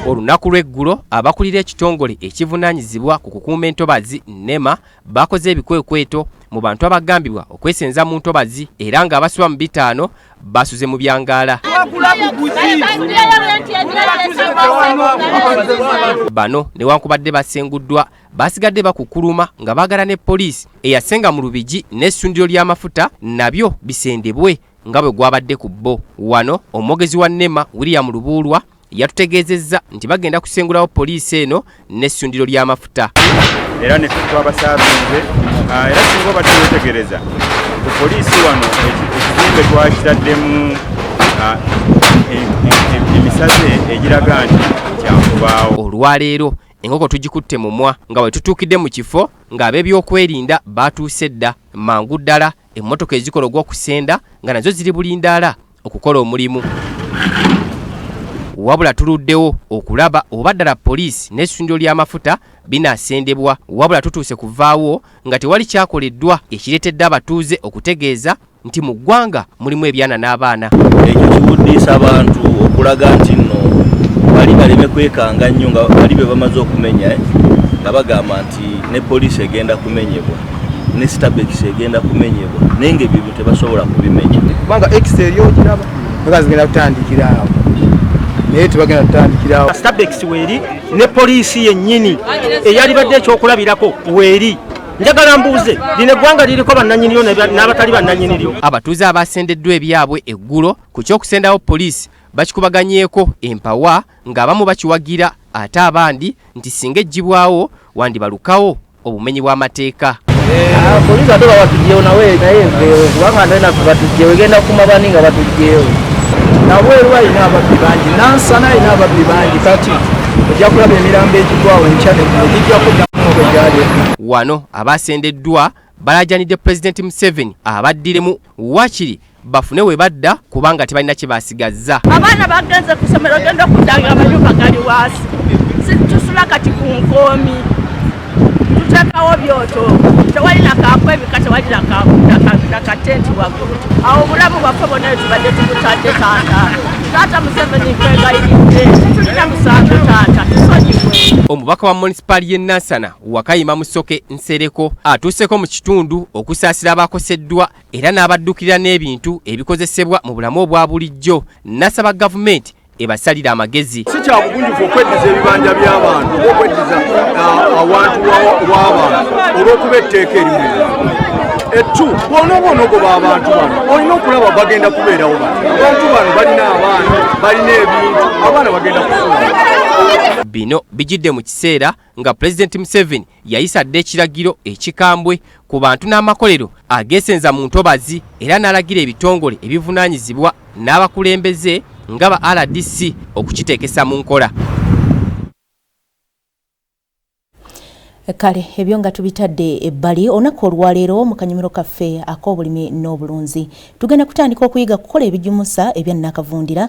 Olunaku lw'eggulo abakulira ekitongole ekivunaanyizibwa ku kukuuma entobazi NEMA bakoze ebikwekweto mu bantu abagambibwa okwesenza mu ntobazi era ng'abasoba mu 500 basuze mu byangaala. Bano newankubadde basenguddwa basigadde bakukkuluma nga baagala ne poliisi eyasenga mu Lubigi n'essundiro ly'amafuta nabyo bisendebwe nga bwe gwabadde ku bo. Wano omwogezi wa NEMA William Lubuulwa yatutegeezezza nti bagenda kusengulawo poliisi eno n'essundiro ly'amafuta. Era ne twabasaabize era singa obadde weetegereza ku poliisi wano ekizimbe twakitaddemu emisaze egiraga nti kyakubaawo. Olwaleero enkoko tugikutte mumwa nga we tutuukidde mu kifo ng'ab'ebyokwerinda baatuuse dda mangu ddala emmotoka ezikola ogw'okusenda nga nazo ziri bulindaala okukola omulimu. Wabula tuluddewo okulaba oba ddala poliisi n'essundiro ly'amafuta binaasendebwa, wabula tutuuse kuvaawo nga tewali kyakoleddwa ekireetedde abatuuze okutegeeza nti mu ggwanga mulimu ebyana n'abaana. Ekyo kiwuddiisa abantu okulaga nti nno bali baleme kwekanga nnyo nga bali be bamaze okumenya nga bagamba nti ne poliisi egenda kumenyebwa ne Stabex egenda kumenyebwa, naye ng'ebyo ebintu tebasobola kubimenya. Kubanga X eri ogiraba nga zigenda kutandikira awo, naye tebagenda kutandikira awo. Stabex weeri ne poliisi yennyini eyalibadde ekyokulabirako weeri. Njagala mbuuze, lino eggwanga liriko bannannyiniryo n'abatali bannannyiniryo? Abatuuze abasendeddwa ebyabwe eggulo ku ky'okusendawo poliisi bakikubaganyeeko empawa ng'abamu bakiwagira ate abandi nti singa eggyibwawo wandibalukawo obumenyi bw'amateeka. Poliisi ate batugyewo nawe naye enveewo kubanga ate naffe batugyewo egenda kuma bani nga batugyewo. Nabweru alina ababbi bangi, Nansana alina ababbi bangi, kati ojja kulaba emirambo egigwawo enkya negijja kuddamu bwe gyali. Wano abasendeddwa balajanidde Pulezidenti Museveni abaddiremu wakiri bafune we badda kubanga tebalina kye basigazza. Abaana bagenze ku ssomero ogenda okudda amayumba gali wansi, tusula kati ku nkoomi, tuteekawo byoto, tewali nakakwebika, tewali nakatenti waggulu. Awo obulamu bwaffe bwonna tubadde tubutadde taata. Taata Museveni nkwegayiridde, tetulina musango taata, tusonyiwe. Omubaka wa munisipaali y'e Nansana Wakayima Musoke Nsereko atuuseko mu kitundu okusaasira abakoseddwa era n'abaddukirira n'ebintu ebikozesebwa mu bulamu obwa bulijjo, n'asaba gavumenti ebasalira amagezi. Si kya bugunjufu okweddiza ebibanja by'abantu oba okweddiza awantu w'abantu olw'okuba etteeka erimu. Ettu bw'onooba onogoba abantu bano olina okulaba bagenda kubeerawo bati. Abantu bano balina abaana, balina ebintu, abaana bagenda kufuna. Bino bijjidde mu kiseera nga Pulezidenti Museveni yayisa dda ekiragiro ekikambwe ku bantu n'amakolero ageesenza mu ntobazi era n'alagira ebitongole ebivunaanyizibwa n'abakulembeze nga ba RDC okukiteekesa mu nkola. Kale ebyo nga tubitadde ebbali, olunaku olwaleero mu kanyumiro kaffe ak'obulimi n'obulunzi tugenda kutandika okuyiga kukola ebigimusa ebya nnakavundira.